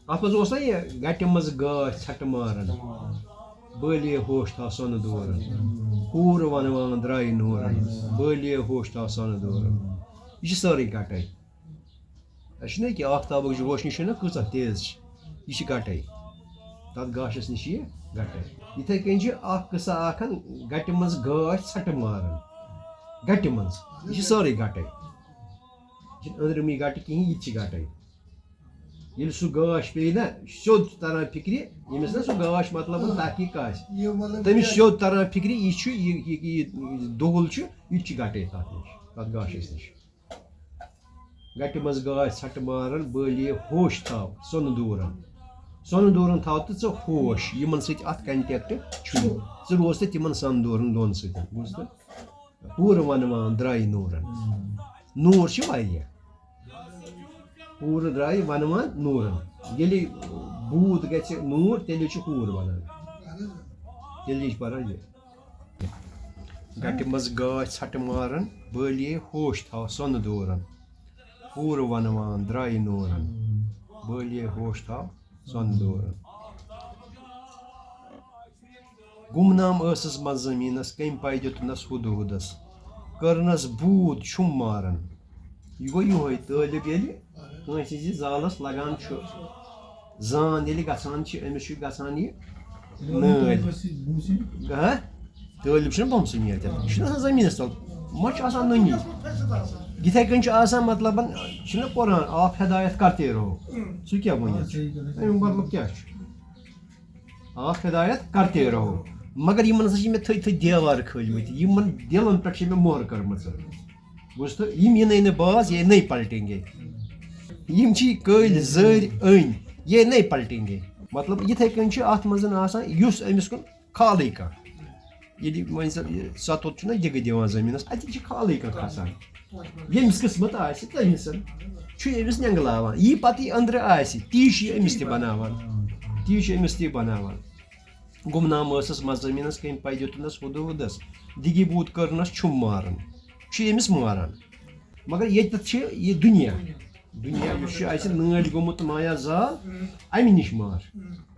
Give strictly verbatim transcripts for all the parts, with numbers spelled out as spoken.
اتھ منٛز اوس نا یہِ گٹہِ منٛز گاش ژھٹہٕ ماران، بٲلیے ہوش تھاو سۄنہٕ دورن، حوٗر ونوان درایہِ نوٗرن، بٲلیے ہوش تھاو سۄنہٕ دورن۔ یہِ چھِ سٲرٕے گٹے۔ اَسہِ چھُنہ یہِ کہِ آفتابٕچ روشنی چھَنہ کۭژاہ تیز چھِ، یہِ چھِ گٹے۔ تَتھ گاشَس نِش چھِ یہِ گٹے۔ یِتھَے کٔنۍ چھِ اَکھ قٕصہ اَکھ ہَن، گَٹہِ منٛز گاش ژھَٹہٕ ماران۔ گَٹہِ منٛز۔ یہِ چھِ سٲرٕے گٹے۔ یہِ چھِنہٕ أنٛدرِمٕے گٹہٕ کِہیٖنۍ، یہِ تہِ چھِ گٹے۔ ییٚلہِ سُہ گاش پیٚیہِ نہ، سیوٚد تَران فِکرِ، ییٚمِس نہ سُہ گاش مطلب تحقیٖق آسہِ، یہِ مطلب تٔمِس کیٛاہ؟ سیوٚد تَران فِکرِ، یہِ چھُ، یہِ، یہِ، یہِ دُہُل چھُ، یہِ تہِ چھِ گٹے تَتھ نِش، تَتھ گاشَس نِش۔ گٹہِ منٛز گاش ژھٹہٕ ماران، بٲلیے ہوش تھاو سۄنہٕ دوٗرن۔ سۄنہٕ دوٗرن تھاو تہٕ ژٕ ہوش، یِمن سۭتۍ اَتھ contact چھُے۔ ژٕ روز تہٕ تِمن سۄنہٕ دوٗرن دۄن سۭتۍ۔ بوٗزتھٕ؟ پوٗرٕ وَنوان درٛایہِ نوٗرن۔ نوٗر چھِ واریاہ۔ پوٗرٕ درٛایہِ وَنوان نوٗرن۔ ییٚلہِ بوٗت گژھِ نوٗر، تیٚلہِ چھُ پوٗرٕ وَنان۔ تیٚلہِ چھِ پَران یہِ۔ گٹہِ منٛز گاش ژھٹہٕ ماران، بٲلیے ہوش تھاو سۄنہٕ دورن۔ پوٗرٕ وَنوان درٛایہِ نورن، بٲلیے ہوش تھاو سۄنہٕ دورن۔ گمنام ٲسٕس منٛز زٔمیٖنس، کٔمۍ پاے دیُتنس ہُدٕ ہُدس، کٔرنس بوٗد چھُم ماران۔ یہِ گوٚو یِہوٚے طٲلب ییٚلہِ کٲنٛسہِ ہٕنٛزِ زالس لگان چھُ زان، ییٚلہِ گژھان چھِ، أمِس چھُ گژھان یہِ نٲلۍ۔ ہہ؟ طٲلب چھُنہ بۄمسٕے نیران تیٚلہِ۔ یہِ چھُنہٕ آسان زٔمیٖنَس تَل۔ ما چھُ آسان نٔنی؟ یِتھَے کٔنۍ چھُ آسان، مطلب، چھُنہ قرآن، "آپ ہدایت کرتے رہو"۔ سُہ کیٛاہ وَنہِ؟ اَمیُک مطلب کیٛاہ چھُ؟ "آپ ہدایت کرتے رہو"۔ مگر یِمَن ہسا چھِ مےٚ تھٔدۍ تھٔدۍ دیوار کھٲلۍ مٕتۍ۔ یِمَن دِلَن پٮ۪ٹھ چھِ مےٚ مۄہر کٔرمٕژ۔ بوٗزتھٕ؟ یِم یِنَے نہٕ باز، یے نہیں پلٹیں گے۔ یِم چھِ قٲلۍ زٔرۍ أنۍ، یے نہیں پلٹیں گے۔ مطلب، یِتھَے کٔنۍ چھِ اَتھ منٛز آسان، یُس أمِس کُن کھالٕے کانٛہہ۔ ییٚلہِ وۄنۍ زَن یہِ ستوٚت چھُنہ دِگہٕ دِوان زٔمیٖنَس، اَتہِ چھِ کھالٕے کانٛہہ کھسان۔ ییٚمِس قٕسمت آسہِ، تٔمِس چھُ أمِس نٮ۪نٛگلاوان۔ یی پَتہٕ یہِ أنٛدرٕ آسہِ، تی چھُ یہِ أمِس تہِ بَناوان۔ تی چھُ أمِس تہِ بَناوان۔ گمنام ٲسٕس منٛز زٔمیٖنَس، کٔمۍ پَے دیُتنَس ہُدٕ ہُدَس، دِگی بوٗد کٔرنَس چھُم ماران، چھُ أمِس ماران۔ مگر ییٚتٮ۪تھ چھِ یہِ دُنیا، دُنیا یُس چھُ اَسہِ نٲلۍ گوٚمُت مایا زال، اَمہِ نِش مار،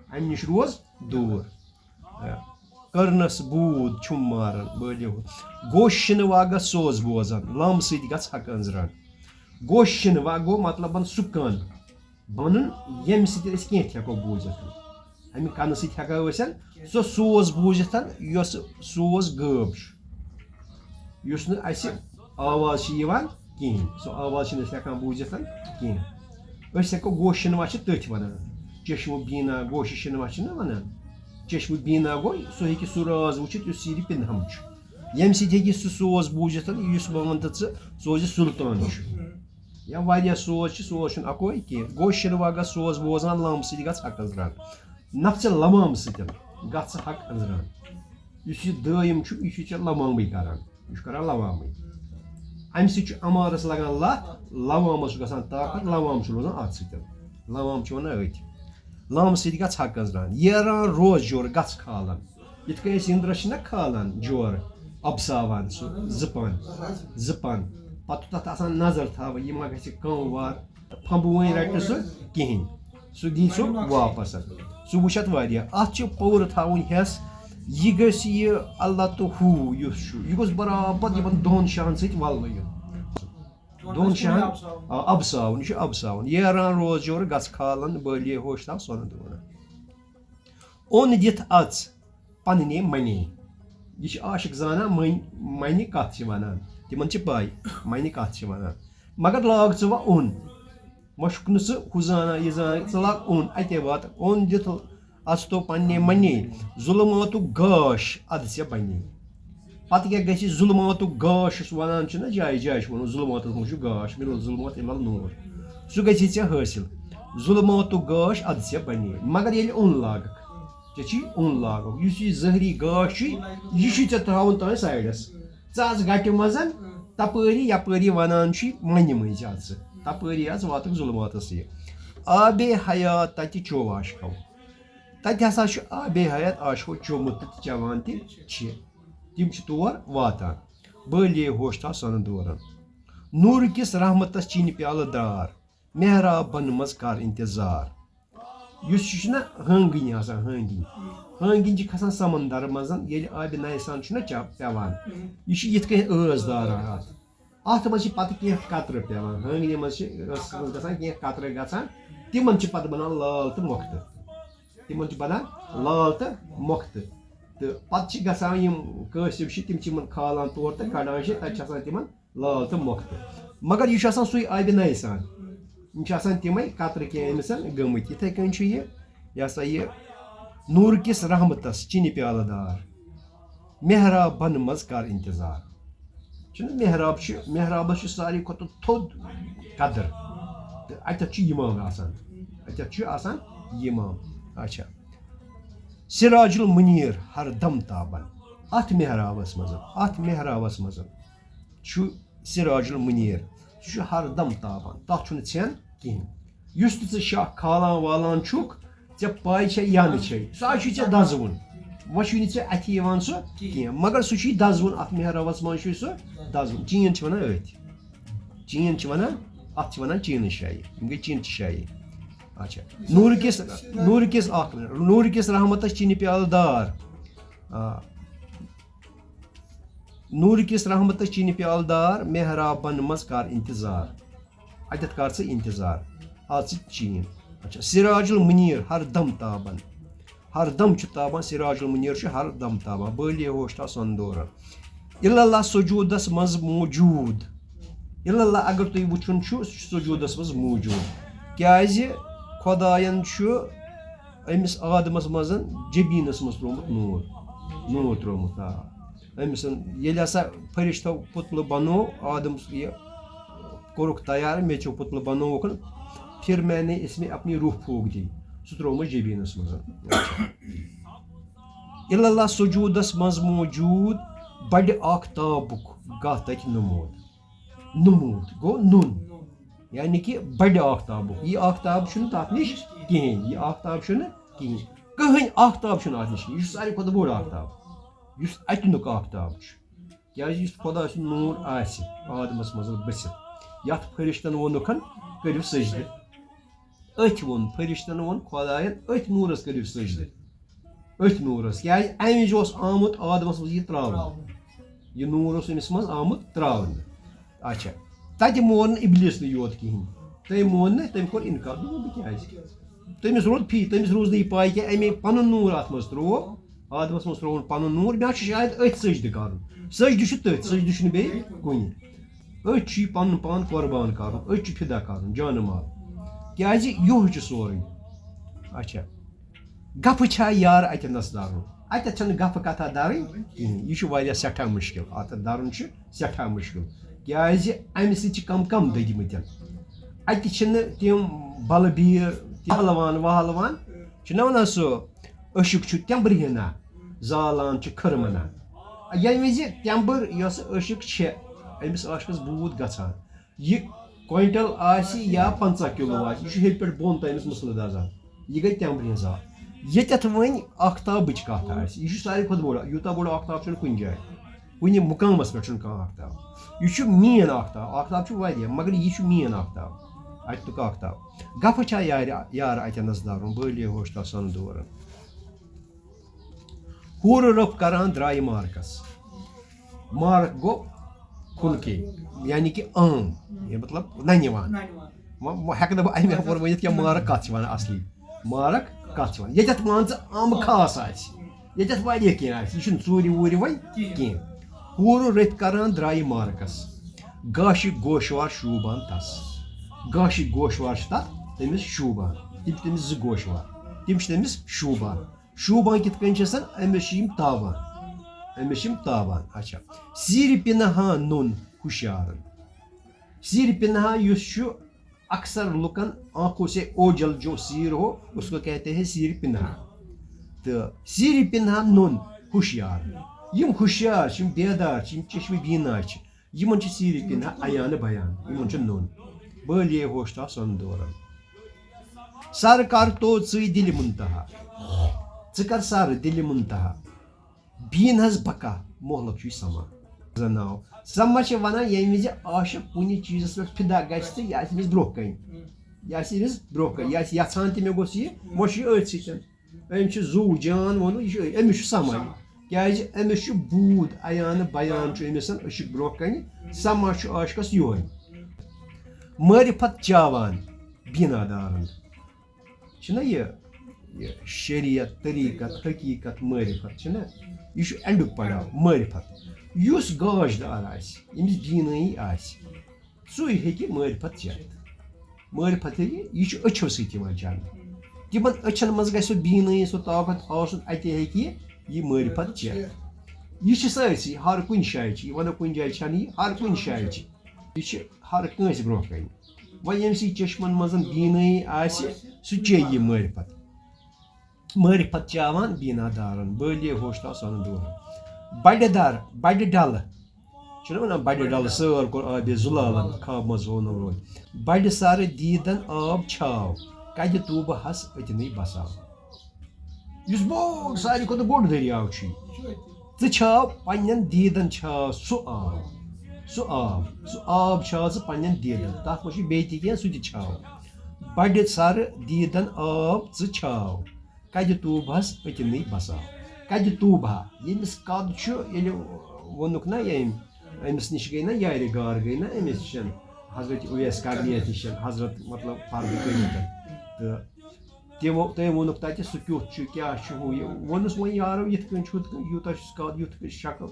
اَمہِ نِش روز دوٗر۔ کٔرنَس بوٗد چھُم ماران، بٲلیو۔ گوٚو شِنہٕ واگس سوز بوزان، لم سۭتۍ گژھ حق أنٛزران۔ گوٚو شِنہٕ وا-، گوٚو مطلبن سُہ کَن بَنُن، ییٚمہِ سۭتۍ أسۍ کینٛہہ تہِ ہٮ۪کو بوٗزِتھ۔ اَمہِ کَنہٕ سۭتۍ ہٮ۪کو أسۍ سۄ سوز بوٗزِتھ، یۄس سوز غٲب چھُ، یُس نہٕ اَسہِ آواز چھِ یِوان کِہیٖنۍ، سۄ آواز چھِنہٕ أسۍ ہٮ۪کان بوٗزِتھ کِہیٖنۍ۔ أسۍ ہٮ۪کو گوشن وَچھِ تٔتھۍ وَنان، چشمہٕ بیٖنا گوشہِ شِنہٕ وَچھِ نہ وَنان۔ چشمہٕ بیٖنا گوٚو، سُہ ہیٚکہِ سُہ راز وٕچھِتھ، یُس سیٖرِ پِنہم چھُ۔ ییٚمہِ سۭتۍ ہیٚکہِ سُہ سوز بوٗزِتھ، یُس مان تہٕ ژٕ سوزِ سُلطان چھُ۔ یا واریاہ سوز چھِ، سوز چھُنہٕ اَکوے کینٛہہ۔ گوٚو شِنہٕ واگس سوز بوزان، لم سۭتۍ گژھ حق أنٛزران۔ نفسِ لوام سۭتۍ گژھ ژٕ حق أنٛزران۔ یُس یہِ دٲیِم چھُ، یہِ چھُ ژےٚ لوامٕے کران۔ یہِ چھُ کران لوامٕے۔ اَمہِ سۭتۍ چھُ عمارس لگان لَتھ، لوامس چھُ گژھان طاقت، لوام چھُ روزان اَتھ سۭتۍ۔ لوام چھُ وَنان أتھۍ۔ لام سۭتۍ گژھ حق أنٛزران۔ ییران روز جور گژھ کھالان۔ یِتھ کٔنۍ أسۍ یِنٛدرس چھِنہ کھالان جور، اَبساوان سُہ زٕ پَن، زٕ پَن۔ پَتہٕ تَتھ آسان نظر تھاوٕنۍ، یہِ ما گژھِ کَم وار۔ تہٕ پھمبہٕ وۄنۍ رَٹہِ نہٕ سُہ کِہیٖنۍ۔ سُہ دی سُہ واپس۔ سُہ وٕچھِ اَتھ واریاہ۔ اَتھ چھِ پوٗرٕ تھاوٕنۍ ہٮ۪س۔ یہِ گژھِ یہِ اللہ تہٕ ہُہ یُس چھُ، یہِ گوٚژھ برابر یِمن دۄن شاہن سۭتۍ وَلنہٕ یُن۔ دۄن شاہن، آ، اَبساوُن، یہِ چھُ اَبساوُن۔ ییران روز جور گژھ کھالن، بٲلیے ہوش تھاو سۄنہٕ دورن۔ اوٚن دِتھ اَژ پننہِ منے۔ یہِ چھِ عاشق زانان، مٔنۍ، مَنہِ کَتھ چھِ وَنان۔ تِمَن چھِ پَے، مَنہِ کَتھ چھِ وَنان۔ مگر لاگ ژٕ وۄنۍ اوٚن۔ مَشُک نہٕ ژٕ ہُہ زانان، یہِ زانان، ژٕ لاگ اوٚن، اَتے واتَکھ۔ اوٚن دِتھ اَژ تو پننہِ منے۔ ظُلماتُک گاش اَدٕ ژےٚ بَنے۔ پَتہٕ کیٛاہ گژھِ؟ ظُلماتُک گاش یُس وَنان چھِنہ، جایہِ جایہِ چھِ وَنان، ظُلماتَس منٛز چھُ گاش، مِنَ الظُلمات اِلَ النور۔ سُہ گژھِ ژےٚ حٲصِل۔ ظُلماتُک گاش اَدٕ ژےٚ بَنے۔ مگر ییٚلہِ اوٚن لاگَکھ، ژےٚ چھی اوٚن لاگُن۔ یُس یہِ زہری گاش چھُے، یہِ چھُے ژےٚ ترٛاوُن تام سایڈَس۔ ژٕ اَژ گَٹہِ منٛز، تَپٲری یَپٲری وَنان چھُے، مَنہِ مٔنٛزۍ اَژ ژٕ۔ تَپٲری اَژ، واتَکھ ظُلماتَس یہِ۔ آبے حیات تَتہِ چوٚو عاشقو۔ تَتہِ ہسا چھُ آبے حیات عاشقو چوٚمُت تہٕ چٮ۪وان تہِ چھِ۔ تِم چھِ تور واتان۔ بٲلیے ہوش تھاو سۄنہٕ دورَن۔ نوٗرٕ کِس رحمتَس چیٚنۍ پیالہٕ دار۔ محرابَن منٛز کر اِنتظار۔ یُس یہِ چھُنہ ہٲنٛگِنۍ آسان، ہٲنٛگِنۍ۔ ہٲنٛگِنۍ چھِ کھسان سمندر منٛز، ییٚلہِ آبِ نیسان چھُنہ چا-، پٮ۪وان۔ یہِ چھُ یِتھ کٔنۍ ٲس داران اَتھ۔ اَتھ منٛز چھِ پَتہٕ کینٛہہ قطرٕ پٮ۪وان۔ ہٲنٛگِنہِ منٛز چھِ ٲسَس منٛز گژھان کینٛہہ قطرٕ گژھان۔ تِمَن چھِ پَتہٕ بَنان لال تہٕ مۄختہٕ۔ تِمَن چھِ بَنان لال تہٕ مۄختہٕ۔ تہٕ پَتہٕ چھِ گژھان یِم کٲسِب چھِ، تِم چھِ یِمَن کھالان تور تہٕ کَڑان چھِ، تَتہِ چھِ آسان تِمَن لال تہٕ مۄختہٕ۔ مگر یہِ چھُ آسان سُے آبِ نیسان۔ یِم چھِ آسان تِمَے قطرٕ کینٛہہ أمِس گٔمٕتۍ۔ یِتھَے کٔنۍ چھُ یہِ، یہِ ہسا یہِ نوٗرٕ کِس رحمتس چینہِ پیالہٕ دار۔ محراب بنہٕ منٛز کر انتظار۔ چھُنہٕ محراب چھُ، محرابس چھُ ساروی کھۄتہٕ تھوٚد قدر۔ تہٕ اتٮ۪تھ چھُ امام آسان۔ اتٮ۪تھ چھُ آسان امام۔ اچھا۔ سراج المنیر ہر دم تابان۔ اتھ محرابس منٛز، اتھ محرابس منٛز چھُ سراج المنیر۔ سُہ چھُ ہر دم تابان، تتھ چھُنہٕ ژھٮ۪ن کِہیٖنۍ۔ یُس تہِ ژٕ شاہ کھالان والان چھُکھ، ژےٚ پاے چھےٚ یا نہٕ چھےٚ، سُہ حظ چھُے ژےٚ دزوُن۔ وۄنۍ چھُے نہٕ ژےٚ اَتھِ یِوان سُہ کینٛہہ، مگر سُہ چھُے دزوُن، اَتھ محرابَس منٛز چھُے سُہ دزوُن۔ چین چھِ وَنان أتھۍ، چین چھِ وَنان، اَتھ چھِ وَنان چینہٕ شاہی، یِم گٔے چینہٕ چہِ شاہی۔ اچھا، نوٗرٕ کِس، نوٗرٕ کِس، اَکھ مِنٹ، نوٗرٕ کِس رحمتَس چینہِ پیالہٕ دار۔ آ۔ نوٗرٕ کِس رحمتس چینہِ پیالہٕ دار، محرابن منٛز کر انتظار۔ اتٮ۪تھ کر ژٕ انتظار۔ آ ژٕ چین۔ اچھا، سراج المنیر ہر دم تابان۔ ہر دم چھُ تابان، سراج المنیر چھُ ہر دم تابان۔ بٲلی ہوش تھاو سۄنہٕ دورن۔ الا اللہ سجودس منٛز موجود۔ الا اللہ اگر تُہۍ وٕچھُن چھُ، سُہ چھُ سجودس منٛز موجود۔ کیازِ خۄداین چھُ أمِس آدمس منٛز جبیٖنس منٛز ترٛوومُت نوٗر۔ نوٗر ترٛوومُت، آ۔ أمِس ییٚلہِ ہسا فرشتو پُتلہٕ بنوو، آدم یہِ کوٚرُکھ تیار، میٚژیو پُتلہٕ بنووُکھ، پھر میں نے اس میں اپنی روح پھونک دی۔ سُہ ترٛوومُت جبیٖنس منٛز۔ الا اللہ سجودس منٛز موجود، بڑِ آختابُک گاہ تتہِ نمود۔ نمود گوٚو نوٚن۔ یعنی کہِ بڑِ آختابُک۔ یہِ آختاب چھُنہٕ تَتھ نِش کِہیٖنۍ۔ یہِ آختاب چھُنہٕ کِہیٖنۍ۔ کٕہٕنۍ آختاب چھُنہٕ اَتھ نِش کِہیٖنۍ۔ یہِ چھُ ساروی کھۄتہٕ بوٚڑ آختاب۔ یُس اَتِنُک آختاب چھُ۔ کیٛازِ یُس خۄدا سُنٛد نوٗر آسہِ آدمَس منٛز بٔسِتھ، یَتھ فرشتَن ووٚنُکھ، "کٔرِو سجدٕ۔" أتھۍ ووٚن فرشتَن، ووٚن خۄدایَن، "أتھۍ نوٗرَس کٔرِو سجدٕ۔" أتھۍ نوٗرَس۔ کیٛازِ اَمہِ وِزِ اوس آمُت آدمَس منٛز یہِ ترٛاونہٕ۔ یہِ نوٗر اوس أمِس منٛز آمُت ترٛاونہٕ۔ اچھا، تَتہِ مون نہٕ اِبلیٖس نہٕ یوت کِہیٖنۍ۔ تٔمۍ مون نہٕ، تٔمۍ کوٚر اِنکار۔ دوٚپُن، "بہٕ کیٛازِ؟" تٔمِس روٚٹ فی، تٔمِس روٗز نہٕ یہِ پَے کینٛہہ، أمۍ پَنُن نوٗر اَتھ منٛز ترٛوو، آدمَس منٛز ترٛووُن پَنُن نوٗر۔ مےٚ چھُ شاید أتھۍ سجدٕ کَرُن۔ سجدٕ چھُ تٔتھۍ، سجدٕ چھُنہٕ بیٚیہِ کُنہِ۔ أتھۍ چھُ یہِ پَنُن پان قۄربان کَرُن، أتھۍ چھُ فِدا کَرُن، جانہٕ مال۔ کیٛازِ یِہوٚے چھُ سورُے۔ اچھا۔ گپھٕ چھا یار اتٮ۪نس درُن؟ اتٮ۪تھ چھنہٕ گپھٕ کتھا درٕنۍ کِہیٖنۍ۔ یہِ چھُ واریاہ سٮ۪ٹھاہ مُشکِل۔ اتٮ۪تھ درُن چھُ سٮ۪ٹھاہ مُشکِل۔ کیازِ امہِ سۭتۍ چھِ کم کم دٔدۍمٕتٮ۪ن۔ اتہِ چھِنہٕ تِم بلہٕ بیٖر، تِم پہلوان وہلوان۔ چھُنہ ونان سُہ، عشق چھُ تٮ۪مبرِ ہنا، زالان چھُ کھٕر منا۔ ییٚمہِ وِزِ تٮ۪مبٕر یۄس عشق چھےٚ، أمِس عاشقس بوٗت گژھان۔ یہِ کوینٹل آسہِ یا پنٛژاہ کِلوٗ آسہِ، یہِ چھُ ہیٚرِ پٮ۪ٹھ بۄن تام أمِس مسلہٕ دَزان۔ یہِ گٔے تٮ۪مبرِ ہِنٛز اَکھ۔ ییٚتٮ۪تھ وۄنۍ آختابٕچ کَتھ آسہِ، یہِ چھُ ساروی کھۄتہٕ بوٚڑ، یوٗتاہ بوٚڑ آختاب چھُنہٕ کُنہِ جایہِ۔ کُنہِ مُقامَس پٮ۪ٹھ چھُنہٕ کانٛہہ آختاب۔ یہِ چھُ مین آختاب، آختاب چھُ واریاہ، مگر یہِ چھُ مین آختاب، اَتیُک آختاب۔ گپھٕ چھا یارِ، یار اَتٮ۪نَس دَرُن، بٲلی ہوش تَس سۄنہٕ دورَن۔ حورٕ روٚف کران درٛایہِ مارکس۔ مارک گوٚو کھُلکے، یعنی کہِ عام، یہِ مطلب ننہِ وان۔ ننہِ وان۔ وۄنۍ، وۄنۍ ہٮ۪کہٕ نہٕ بہٕ اَمہِ اپور ؤنِتھ کینٛہہ مارک کَتھ چھِ وَنان اَصلی۔ مارک کَتھ چھِ وَنان؟ ییٚتٮ۪تھ مان ژٕ عام خاص آسہِ، ییٚتٮ۪تھ واریاہ کینٛہہ آسہِ، یہِ چھُنہٕ ژوٗرِ ووٗرِ وۄنۍ کِہیٖنۍ۔ کینٛہہ۔ حورٕ روٚف کران درٛایہِ مارکس، گاشِکۍ گوشوار شوٗبان تَس۔ گاشِکۍ گوشوار چھِ تَتھ تٔمِس شوٗبان، تِم چھِ تٔمِس زٕ گوشوار، تِم چھِ تٔمِس شوٗبان۔ شوٗبان کِتھ کٔنۍ چھِ آسان؟ أمِس چھِ یِم تابان، أمِس چھِ یِم تابان۔ اچھا، سیٖرِ پِنہان نوٚن ہُشیارَن۔ سیٖرِ پِنہان یُس چھُ اکثر لُکَن آنکھوں سے اوجل جو سیر ہو، اس کو کہتے ہیں سیٖرِ پِنہان۔ تہٕ سیٖرِ پِنہان نوٚن ہُشیار، یِم ہُشیار چھِ، یِم بیدار چھِ، یِم چشمِ بینا چھِ، یِمن چھِ سیٖرِ پِنہان عیان بیان، یِمن چھُ نوٚن۔ بٲلی ہوش تھاو سۄنہٕ دورن۔ سر کر تو ژٕے دِلہِ منتہا۔ ژٕ کر سر دِلہِ منتہا۔ بیٖن حظ بکا، مۄہلت چھُے سما۔ زناو۔ سما چھِ وَنان ییٚمہِ وِزِ عاشق کُنہِ چیٖزس پٮ۪ٹھ فِدا گژھِ تہٕ یہِ آسہِ أمِس برٛونٛہہ کنہِ۔ یہِ آسہِ أمِس برونٛہہ کَنہِ، یہِ آسہِ یَژھان تہِ مےٚ گوٚژھ یہِ، وۄنۍ چھُ یہِ أتھۍ سۭتۍ۔ أمۍ چھُ زُو جان ووٚنمُت، یہِ چھُ أمِس چھُ سَمان۔ کیٛازِ أمِس چھُ بوٗد عیان بیان چھُ أمِس، عشق برونٛہہ کَنہِ، سَما چھُ عاشقَس یِہوٚے۔ معرفت چاوان بیٖنا دارَن۔ چھُنہ یہِ، یہِ شریعت، طریٖقت، حقیٖقت، معرفت چھُنہ، یہِ چھُ اٮ۪نڈُک پڑاو، معرفت۔ یُس گاش دار آسہِ، ییٚمِس بیٖنٲیی آسہِ، سُے ہیٚکہِ معرفت چٮ۪تھ۔ معرفت ہیٚکہِ، یہِ چھُ أچھو سۭتۍ یِوان چٮ۪نہٕ۔ تِمن أچھن منٛز گژھِ سُہ بیٖنٲیی، سُہ طاقت آسُن، اَتے ہیٚکہِ یہِ، یہِ معرفت چٮ۪تھ۔ یہِ چھِ سٲرسٕے، ہر کُنہِ جایہِ چھِ، یہِ وَنو کُنہِ جایہِ چھَنہٕ یہِ، ہر کُنہِ جایہِ چھِ۔ یہِ چھِ ہر کٲنٛسہِ برونٛہہ کَنہِ۔ وۄنۍ ییٚمِس یہِ چشمن منٛز بیٖنٲیی آسہِ، سُہ چیٚیہِ یہِ معرفت۔ معرفت چاوان بیٖنا دارن، بٲلیے ہوش تھاو سۄنہٕ دورن۔ بَڑِ دَر، بَڑِ ڈَلہٕ۔ چھُنہ وَنان بَڑِ ڈَلہٕ سٲر کوٚر آبِ زُلالن، خواب منٛز ووٚنُم روزِ۔ بَڑِ سَرٕ دیٖدن آب چھاو، کَدِ طوٗبہٕ ہس أتنٕے بساو۔ یُس بوٚڑ، ساروی کھۄتہٕ بوٚڑ دٔریاو چھُ یہِ۔ ژٕ چھاو پننٮ۪ن دیٖدن چھاو سُہ آب، سُہ آب، سُہ آب چھاو ژٕ پننٮ۪ن دیٖدن، تَتھ منٛز چھُ بیٚیہِ تہِ کینٛہہ، سُہ تہِ چھاو۔ بَڑِ سَرٕ دیٖدن آب ژٕ چھاو، کَدِ طوٗبہس أتنٕے بساو۔ کَدِ طوٗبہ، ییٚمِس قد چھُ، ییٚلہِ ووٚنُکھ نہ ییٚمۍ، أمِس نِش گٔے نہ یارِ گار، گٔے نہ أمِس نِش حضرت اویس کرنیَس نِش، حضرت مطلب فرد کٔرِتھ۔ تہٕ تِمو، تٔمۍ ووٚنُکھ تَتہِ، سُہ کیُتھ چھُ، کیٛاہ چھُ، ہُہ یہِ۔ ووٚنُس وۄنۍ یارو، یِتھ کٔنۍ چھُ، ہُتھ کٔنۍ، یوٗتاہ چھُس قد، یُتھ کٔنۍ شکل۔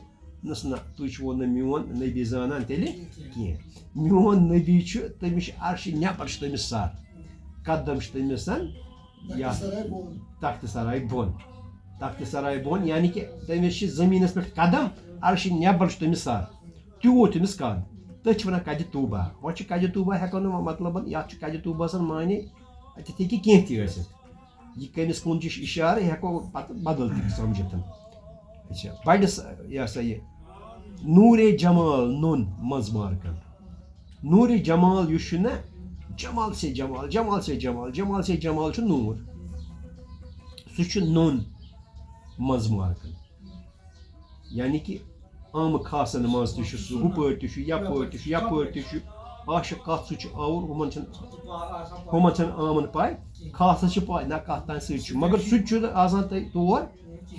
نس نہ، تُہۍ چھِو نہٕ میون نبی زانان تیٚلہِ کینٛہہ۔ میون نبی چھُ، تٔمِس چھُ عرشہِ نٮ۪بر چھُ تٔمِس سر، قدم چھُ تٔمِس یَتھ تختہٕ سرائے بۄن۔ تختہٕ سرائے بۄن۔ تختہٕ سرائے بۄن، یعنی کہِ تٔمِس چھِ زٔمیٖنَس پٮ۪ٹھ قدم، عرشہِ نٮ۪بر چھُ تٔمِس سر۔ تیوٗت تٔمِس قد۔ تٔتھۍ چھِ وَنان قدِ طوٗبہ۔ وۄنۍ چھِ قدِ طوٗبہ ہٮ۪کو نہٕ مطلب، یَتھ چھُ قدِ طوٗبہ سَن معنی، اَتٮ۪تھ ہیٚکہِ کینٛہہ تہِ ٲسِتھ۔ یہِ کٔمِس کُن چھُ اِشارٕ، یہِ ہٮ۪کو پَتہٕ بدل تہِ سَمجھِتھ۔ اچھا، بَڑِ س-، یہِ ہسا یہِ نوٗرے جمال نوٚن منٛز مارکن۔ نوٗرِ جمال یُس چھُ نہ، جمال سے جمال، جمال سے جمال، جمال سے جمال چھُ نوٗر۔ سُہ چھُ نوٚن منٛز مارکن۔ یعنی کہِ عام خاصن منٛز تہِ چھُ سُہ، ہُپٲرۍ تہِ چھُ، یپٲرۍ تہِ چھُ، یپٲرۍ تہِ چھُ۔ عاشق کتھ سُہ چھُ آوُر، ہُمن چھَنہٕ، ہُمن چھَنہٕ عامن پاے، خاصس چھِ پاے، نہ کتھ تام سۭتۍ چھُ۔ مگر سُہ تہِ چھُنہٕ آسان تۄہہِ تور،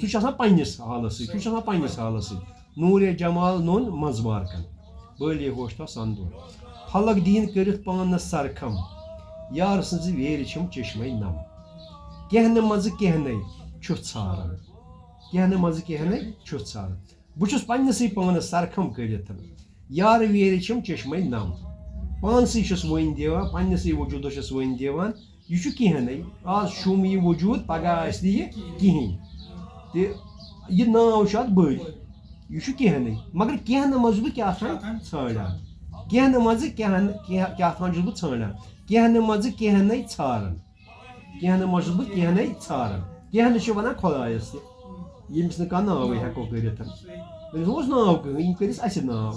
سُہ چھُ آسان پننِس حالس سۭتۍ، سُہ چھُ آسان پننِس حالس سۭتۍ۔ نوٗرِ جمال نوٚن منٛز مارکن، بٲلی ہوش تھاو سندور۔ فلک دیٖن کٔرِتھ پانس سرخم، یار سٕنٛزِ ویرِ چھِم چشمے نم۔ کینٛہہ نہٕ منٛزٕ کینٛہہ نے چھُ ژھاران، کینٛہہ نہٕ منٛزٕ کینٛہہ نے چھُ ژھاران۔ بہٕ چھُس پننِسٕے پانس سرخم کٔرِتھ، یار ویرِ چھِم چشمے نم۔ پانسٕے چھُس وۄنۍ دِوان، پننِسٕے وجوٗدس چھُس وۄنۍ دِوان۔ یہِ چھُ کینٛہہ نَے۔ آز چھُم یہِ وجوٗد، پگاہ آسہِ نہٕ یہِ کِہیٖنۍ۔ تہٕ یہِ ناو چھُ اَتھ بٔلۍ۔ یہِ چھُ کینٛہہ نَے۔ مگر کینٛہہ نہٕ منٛز چھُس بہٕ کیٛاہ تام ژھانٛڈان۔ کینٛہہ نہٕ منٛزٕ کینٛہہ نہٕ، کینٛہہ، کیٛاہ تام چھُس بہٕ ژھانٛڈان۔ کینٛہہ نہٕ منٛزٕ کینٛہہ نَے ژھاران۔ کینٛہہ نہٕ منٛز چھُس بہٕ کینٛہہ نَے ژھاران۔ کینٛہہ نہٕ چھُ وَنان خۄدایَس تہِ۔ ییٚمِس نہٕ کانٛہہ ناوٕے ہٮ۪کو کٔرِتھ۔ تٔمِس اوس ناو کٕہٕنۍ، یِم کٔرِس اَسہِ ناو۔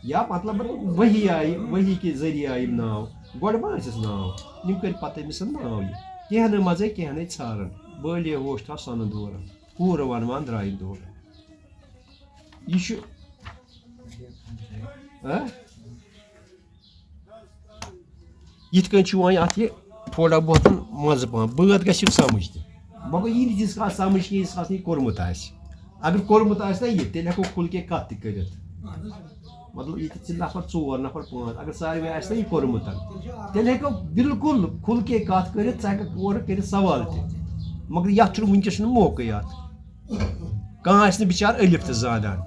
یا مطلب وحی آیہِ، وحی کہِ ذٔریعہٕ آیہِ یِم ناو۔ گۄڈٕ ما ٲسِس ناو؟ یِم کٔرۍ پتہٕ أمِس ناو یہِ۔ کینٛہہ نہٕ منٛزَے کینٛہہ نَے ژھاران۔ بٲلے ہوش تھاو سۄنہٕ دوران۔ کوٗر وَنوان درٛاے دوران۔ یہِ چھُ، ہہ؟ یِتھ کٔنۍ چھُ وۄنۍ اَتھ یہِ تھوڑا بہت منٛزٕ پَہَن۔ بٲتھ گژھِ یُن سَمٕجھ تہِ۔ مگر یہِ نہٕ ییٖتِس کالَس سَمٕجھ کینٛہہ، ییٖتِس کالَس نہٕ یہِ کوٚرمُت آسہِ۔ اگر کوٚرمُت آسہِ نہ یہِ، تیٚلہِ ہٮ۪کو کھُل کے کَتھ تہِ کٔرِتھ۔ مطلب، ییٚتہِ چھِ نفر ژور، نفر پانٛژھ، اگر ساروے آسہِ نہ یہِ کوٚرمُت، تیٚلہِ ہٮ۪کو بالکل کھُل کے کَتھ کٔرِتھ، ژٕ ہٮ۪کَکھ اورٕ کٔرِتھ سوال تہِ۔ مگر یَتھ چھُنہٕ وٕنکیٚس چھُنہٕ موقعٕے اَتھ۔ کانٛہہ آسہِ نہٕ بِچارٕ ألِف تہِ زانان۔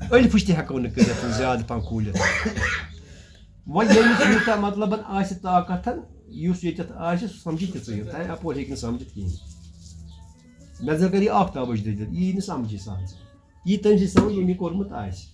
ألفٕچ تہِ ہٮ۪کو نہٕ کٔرِتھ زیادٕ پَہَن کھوٗلِتھ۔ وۄنۍ ییٚمِس یوٗتاہ مطلب آسہِ طاقت، یُس ییٚتٮ۪تھ آسہِ، سُہ سَمجہِ تِژٕے یوت۔ تَمہِ اَپور ہیٚکہِ نہٕ سَمجِتھ کِہیٖنۍ۔ مےٚ زَن کَرِ یہِ آفتابٕچ دٔلیٖل، یی نہٕ سَمجی سَہل سَہل۔ یی تٔمۍ سٕے سَمجھ، ییٚمۍ یہِ کوٚرمُت آسہِ۔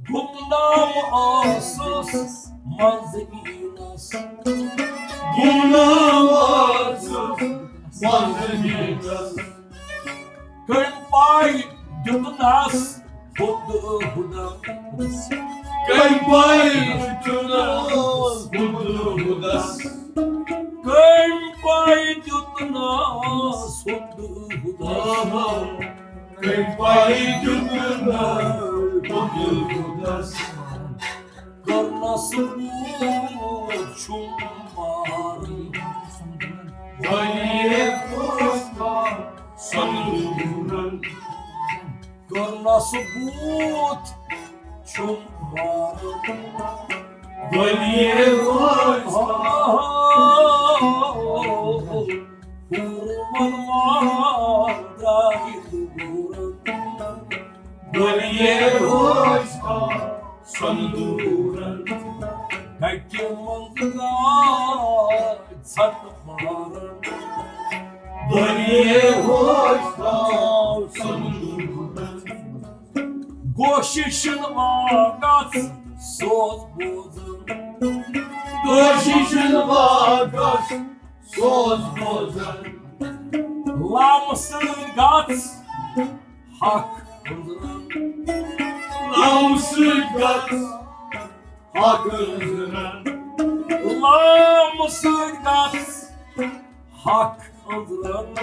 گمنام آسس منزلینس، گمنام کٔمۍ پاے دیُتنس ہُد ہُدس؟ کٔمۍ پاے دیُتنس ہُد ہُدس؟ کٔمۍ پاے دیُتنس ہُد ہُدس؟ کٔمۍ پاے دیُتنس ہُد ہُدس؟ کرنس بوت چھُم مارن۔ ولی ہوستا سندورن۔ کرنس بوت چھُم مارن۔ ولی ہوستا ہورمن مار درٛاے دوٗرن۔ ولی ہوستا سندورن۔ گگہِ منٛز گاے ژھٹہٕ مارن۔ ولی ہوستا سندورن۔ گوشہِ شِنوا گژھ سوز بوزن۔ گوشہِ شِنوا گژھ سوز بوزن۔ لامہٕ سۭتۍ گژھ حق أنٛزرن۔ لامہٕ سۭتۍ گژھ حق أنٛزرن۔ لامہٕ سۭتۍ گژھ حق أنٛزرن۔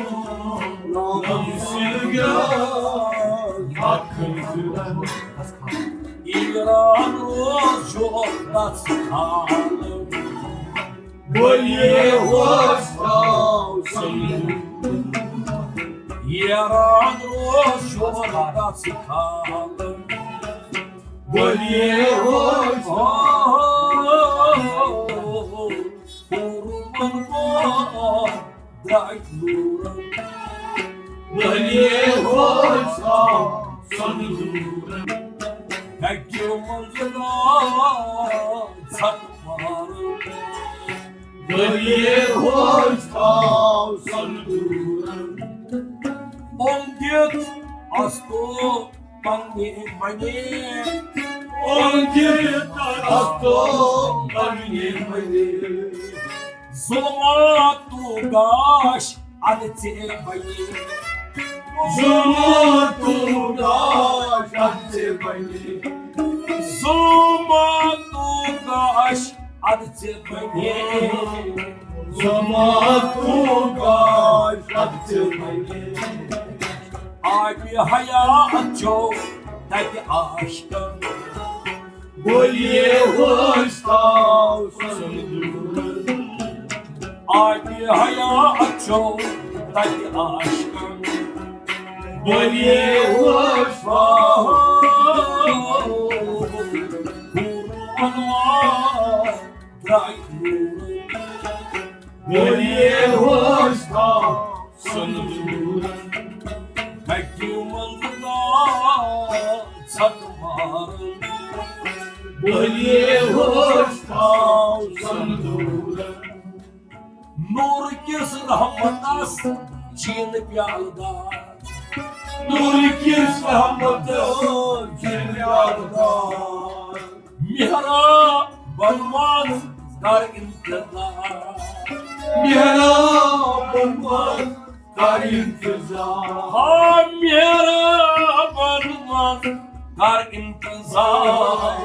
لامہٕ سۭتۍ گژھ حق أنٛزرن۔ ایران روز چھُ تس حالن۔ ولی ہوستا سندورن۔ ایران روز چھُ تس حالن۔ ولی ہوستا ہورمن مار درٛاے دوٗرن۔ ولی ہوستا سندورن۔ گگہِ منٛز گاے ژھٹہٕ مارن۔ ولی ہوستا سندورن۔ اوٚنگِتھ استو پننہِ منی۔ اوٚنگِتھ استو پننہِ منی۔ ظلماتُک گاش اَدٕ ژےٚ بنی۔ ظلماتُک گاش اَدٕ ژےٚ بنی۔ ظلماتُک گاش اَدٕ ژےٚ بنی۔ ظلماتُک گاش اَدٕ ژےٚ بنی۔ آبِ حیات چھو تَتہِ عاشقن۔ ولی ہوستا سندورن۔ آبِ حیات چھو تَتہِ عاشقن۔ ولی ہوستا ہورمن مار درٛاے دوٗرن۔ ولی ہوستا سندورن۔ گگہِ منٛز گاے ژھٹہٕ مارن۔ ولی ہوستا سندورن۔ نوٗر کِس رحمتس چیٖنہٕ پیالہٕ دار۔ نوٗر کِس رحمتس چیٖنہٕ پیالہٕ دار۔ محرابن منٛز کر انتظار۔ محرابن منٛز کر انتظار۔ ہا محرابن منٛز کر انتظار۔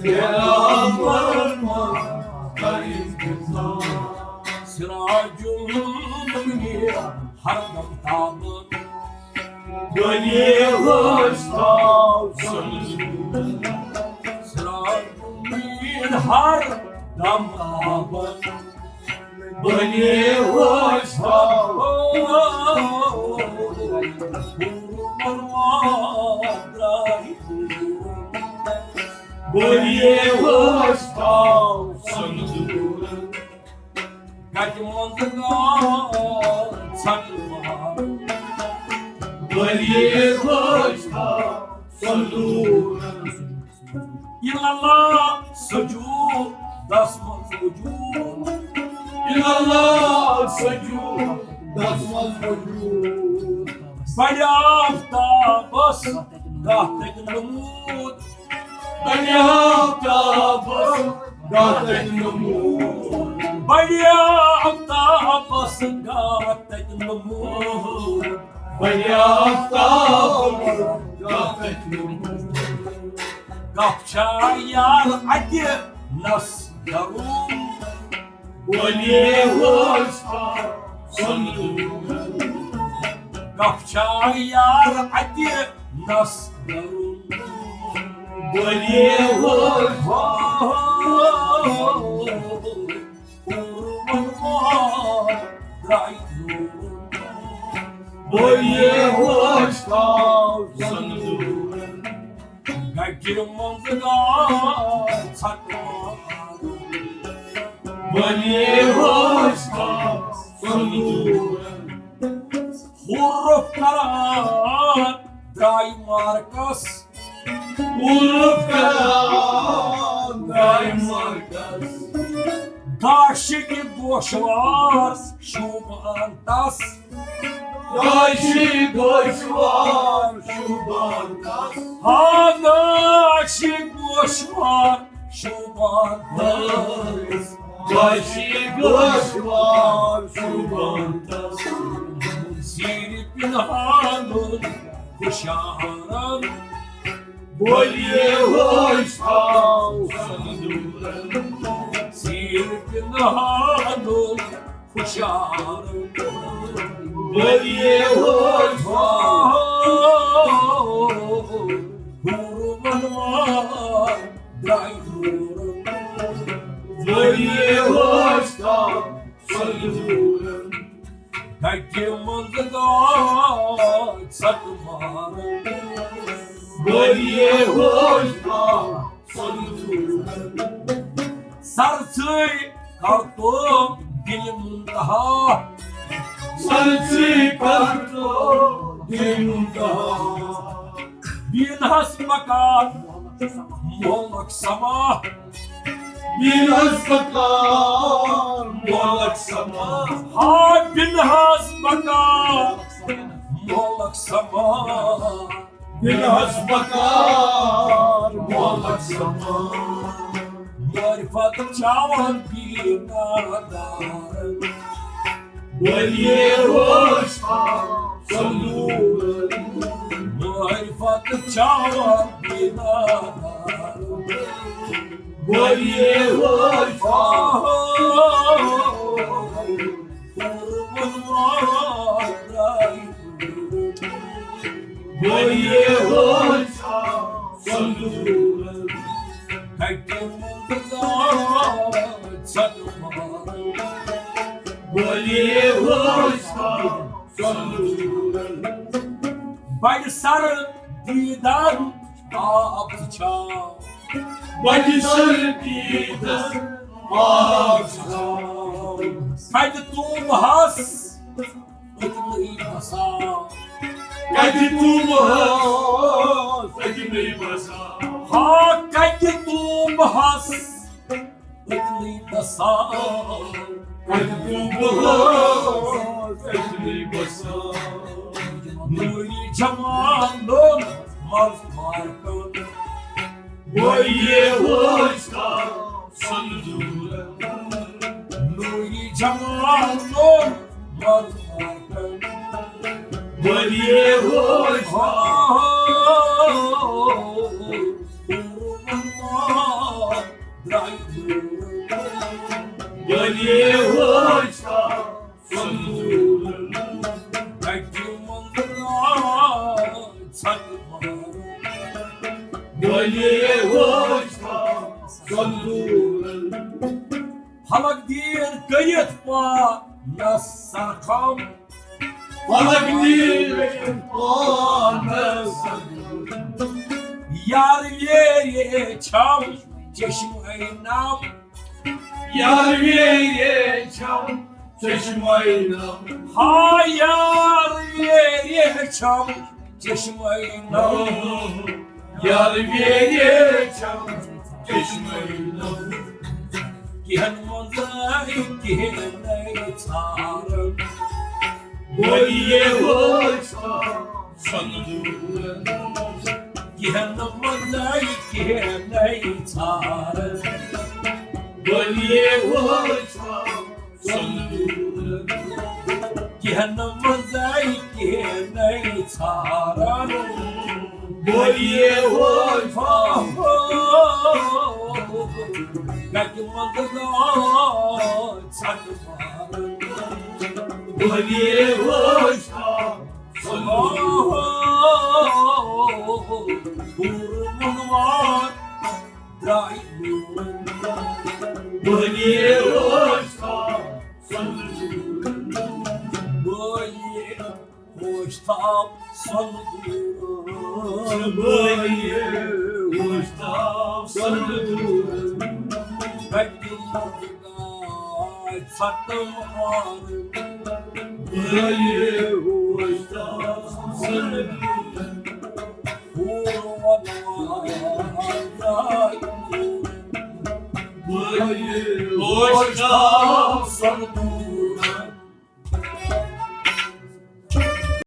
محرابن منٛز کر انتظار۔ سراج المنیر ہر دم تابان۔ ولی ہوستا سندورن۔ سراج المنیر ہر دم تابان۔ ولی ہوستا ہورمن مار درٛاے دوٗرن۔ ولی ہوستا سندورن۔ گگہِ منٛز گاے ژھٹہٕ مارن۔ ولی ہوستا سندورن۔ الا اللہ سجودس منٛز وجود۔ الا اللہ سجودس منٛز وجود۔ بڑِ آفتابس گاہ تتہِ نمود۔ بڑِ آفتابس گاہ تتہِ نمود۔ بڑیا آفتابس گاہ تتہِ نموٗر۔ بڑیا آفتابس گاہ تتہِ نموٗر۔ گپھ چھا یار اتہِ نس درُن۔ بولیے ہوش کا سنو۔ گپھ چھا یار اتہِ نس درُن۔ بولیے ہوش۔ بولیے ہوش کا سنو۔ گجر منٛز گاو ژھٹہٕ مارُن۔ بولیے ہوش کا سنو۔ حروف کران درٛاے مارکس۔ حروف کران درٛاے مارکس۔ داشہِ گوشوار شوٗبان تس۔ داشہِ گوشوار شوٗبان تس۔ ہا داشہِ گوشوار شوٗبان تس۔ داشہِ گوشوار شوٗبان تس۔ زیٖرِ پِنہانُن ہُشارن۔ بولیے ہوش کا سنو۔ زیٖرِ پِنہانُن ہُشارن۔ بولیے ہوش کا۔ حورمن وار درٛاے حورن۔ بولیے ہوش کا سنو۔ گجہِ منٛز گاو ژھٹہٕ مارُن۔ بولیے ہوش کا سنو۔ سر ژھٕے کر تو دِلہِ منتہا۔ سر ژھٕے کر تو دِلہِ منتہا۔ بیٖنہس پکان مولک سما۔ بیٖنہس پکان مولک سما۔ ہا بیٖنہس پکان مولک سما۔ بیٖنہس پکان مولک سما۔ معرفت چاوان بیٖنا دار۔ بولیے ہوش کا سنو۔ معرفت چاوان بیٖنا دار۔ بولیے ہوش کا۔ بولیے ہوش کا سنو۔ کتہِ منٛز گاو ژھٹہٕ مارُن۔ بولیے ہوش کا سنو۔ بڑِ سر دیدن آب چھا۔ بڑِ سر دیدن آب چھا۔ کتہِ توبہس أتنٕے بسان۔ کتہِ توبہس أتنٕے بسان۔ ہا کتہِ توبہس أتنٕے بسان۔ کتہِ توبہس أتنٕے بسان۔ نوری جمالن منٛز مارکن۔ بولیے ہوش کا سنو۔ نوری جمالن منٛز مارکن۔ بولیے ہوش کا۔ بولیے ہوش کا سنو۔ بولیے ہوش کا سنو۔ فلک دین کٔرِتھ پانس سرخم۔ فلک دین کٔرِتھ پانس سرخم۔ یار ویرِ چھم چشمے نم۔ یار ویرِ چھم چشمے نم۔ ہا یار ویرِ چھم چشمے نم۔ یار ویرِ چھم چشمے نم۔ کِہن منٛزے کِہن نَے ژھارن۔ بولیے ہوش کا سنو۔ کِہن منٛزے کِہن نَے ژھارن۔ بولیے ہوش کا کینٛہہ نہٕ منٛزَے کینٛہہ نَے ژھاران۔ بٔلیے ہوش تھاو، گَتہِ منٛز گاے ژھٹہٕ ماران۔ بٔلیے ہوش تھاو، دوٗر منوار درٛاے میون۔ بٔلیے ہوش تھاو، بٔلیے ہوش تھاو، سۄنہٕ دوٗر۔ بٔلیے ہوش تھاو، سۄنہٕ دوٗر۔ گَتہِ منٛز گاے ژھٹہٕ ماران۔ بٔلیے ہوش تھاو، سۄنہٕ دوٗر۔ بٔلیے ہوش تھاو،